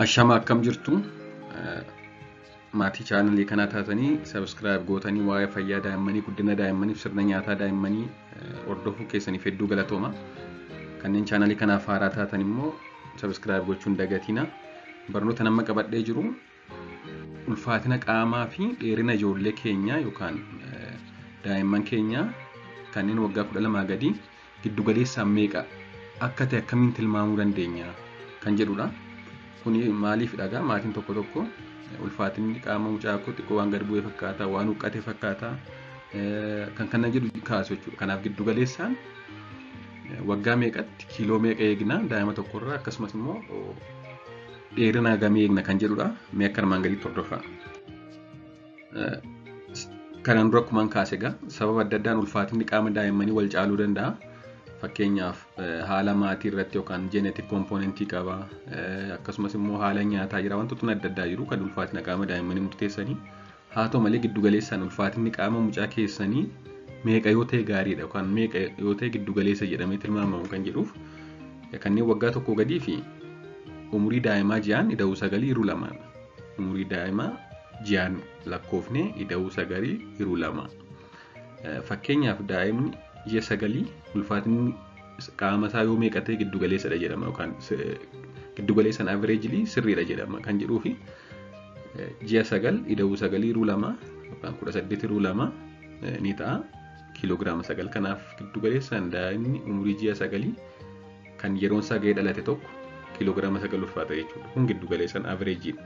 Ashama akkam jirtu maatii chaanalii kanaa taatanii subscribe gootanii waa'ee fayyaa daa'immanii guddina daa'immanii fi sirna nyaataa daa'immanii hordofuu keessaniif hedduu galatooma. Kanneen chaanalii kanaaf haaraa taatan immoo subscribe gochuun dagatina. Barnoota nama qabadhee jiru ulfaatina qaamaa fi dheerina ijoollee keenyaa yookaan daa'imman keenyaa kanneen waggaa 12 gadii giddugaleessaan meeqa akka ta'e akkamiin tilmaamuu dandeenya kan jedhudha. Kuni maaliif dhagaa maatiin tokko tokko ulfaatinni qaama mucaa koo xiqqoo waan gad bu'ee fakkaata, waan huqqate fakkaata kan kana jedhu kaasu jechuudha. Kanaaf giddugaleessaan waggaa meeqatti kiiloo meeqa eegna daa'ima tokkorraa akkasumas immoo dheerina hagamii eegna kan jedhudha. Mee akka armaan gadiitti hordofaa. Kanaan dura akkumaan kaase egaa sababa adda addaan ulfaatinni qaama daa'immanii wal caaluu danda'a. Fakkeenyaaf haala maatii irratti yookaan jeenetik kompoonentii qaba. Akkasumas immoo haala nyaataa jira. Wantootni adda addaa jiru kan ulfaatina qaama daa'immanii murteessanii. Haa ta'u malee giddugaleessaan ulfaatinni qaama mucaa keessanii meeqa yoo ta'e gaariidha yookaan meeqa yoo ta'e giddugaleessa jedhamee tilmaamamu kan jedhuuf kanneen waggaa tokko gadii fi umurii daa'imaa ji'aan ida'uu 9 hiruu 2. Umurii daa'imaa ji'aan lakkoofnee ida'uu 9 hiruu 2. Fakkeenyaaf daa'imni ji'a 9 ulfaatinni qaama isaa yoo meeqa ta'e giddugaleessadha jedhama yookaan giddugaleessaan averejilii sirriidha jedhama kan jedhuu fi ji'a 9 ida'uu 9 hiruu 2 yookaan 18 hiruu 2 ni ta'a kiiloogiraama 9. Kanaaf giddugaleessaan daa'imni umurii ji'a 9 kan yeroon isaa ga'ee dhalate tokko kiiloogiraama 9 ulfaata jechuudha. Kun giddugaleessaan avereejiidha.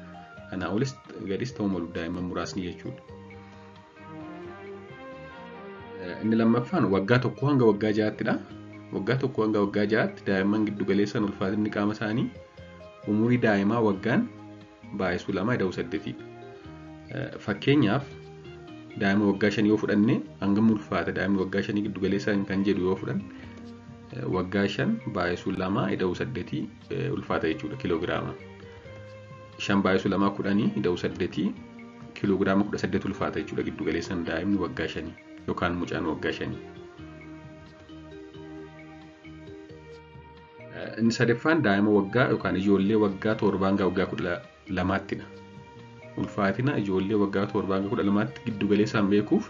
Kanaa olis gadis ta'uu malu daa'imman muraasni jechuudha. Inni lammaffaan waggaa 1 hanga waggaa 6ttidha. Waggaa 1 hanga waggaa 6tti daa'imman giddugaleessaan ulfaatinni qaama isaanii umurii daa'imaa waggaan baay'isuu 2 ida'uu 8. Fakkeenyaaf daa'ima waggaa 5 yoo fudhanne hangam ulfaata daa'imni waggaa 5 giddugaleessaan kan jedhu yoo fudhanne waggaa 5 baay'isuu 2 ida'uu 8 ulfaata jechuudha kiiloogiraama. 5 baay'isuu 2 10 ida'uu 8 kiiloogiraama 18 ulfaata jechuudha giddugaleessaan daa'imni waggaa 5 yookaan mucaan waggaa 5. Inni sadaffaan daa'ima waggaa yookaan ijoollee waggaa 7 hanga waggaa 12ttidha. Ulfaatina ijoollee waggaa 7 hanga 12tti giddugaleessaan beekuuf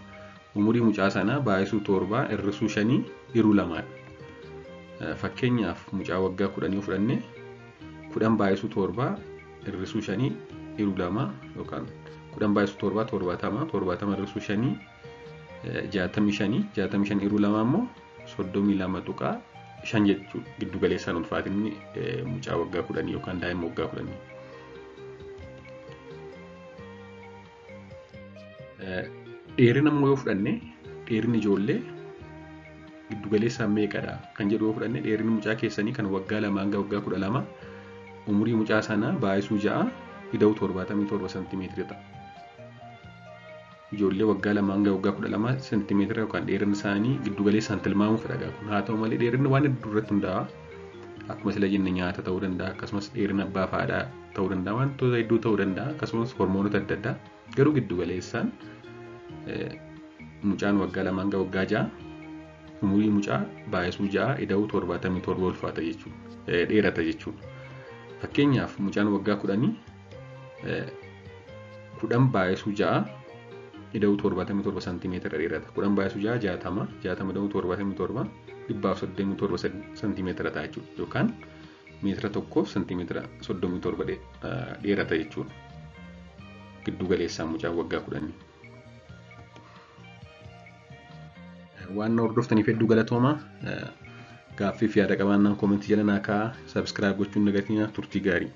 umurii mucaa sanaa baay'isuu 7 hir'isuu 5 hiruu 2dha. Fakkeenyaaf mucaa waggaa 10 yoo fudhanne 10 baay'isuu 7 hir'isuu 5 hiruu 2 yookaan 10 baay'isuu 7 70 70 hir'isuu 5 65 65 hiruu 2 immoo 32.5 jechuudha. Giddugaleessaan ulfaatinni mucaa waggaa 10 yookaan daa'ima waggaa 10. Dheerina immoo yoo fudhanne dheerinni ijoollee giddugaleessaan meeqadha kan jedhu yoo fudhanne dheerinni mucaa keessanii kan waggaa 2 hanga waggaa 12 umurii mucaa sanaa baay'isuu 6 ida'uu 77 seentimeetira ta'a. Ijoollee waggaa 2 hanga waggaa 12 seentimeetira yookaan dheerinni isaanii giddugaleessaan tilmaamuuf dhagaa kun. Haa ta'u malee dheerinni waan hedduu irratti hundaa'a. Akkuma sila jenne nyaata ta'uu danda'a, akkasumas dheerina abbaa fi haadhaa ta'uu danda'a, wantoota hedduu ta'uu danda'a, akkasumas hormoonota adda addaa. Garuu giddugaleessaan mucaan waggaa 2 hanga waggaa 6 umurii mucaa baay'isuu 6 ida'uu 77 ulfaata jechuudha. Dheerata jechuudha. Fakkeenyaaf mucaan waggaa 10 10 baay'isuu 6 ida'uu 77 seentimeetira dheerata. 10 baay'isuu 6 60, 60 ida'uu 77 137 seentimeetira ta'a jechuudha. Yookaan meetira tokkoof seentimeetira 37 dheerata jechuudha. Giddugaleessaan mucaan waggaa 10. Waan na hordoftaniif hedduu galatooma. Gaaffii fi yaada qabaannaan koomentii jala naa kaa'aa. Subscribe gochuun dagatinaa. Turtii gaarii.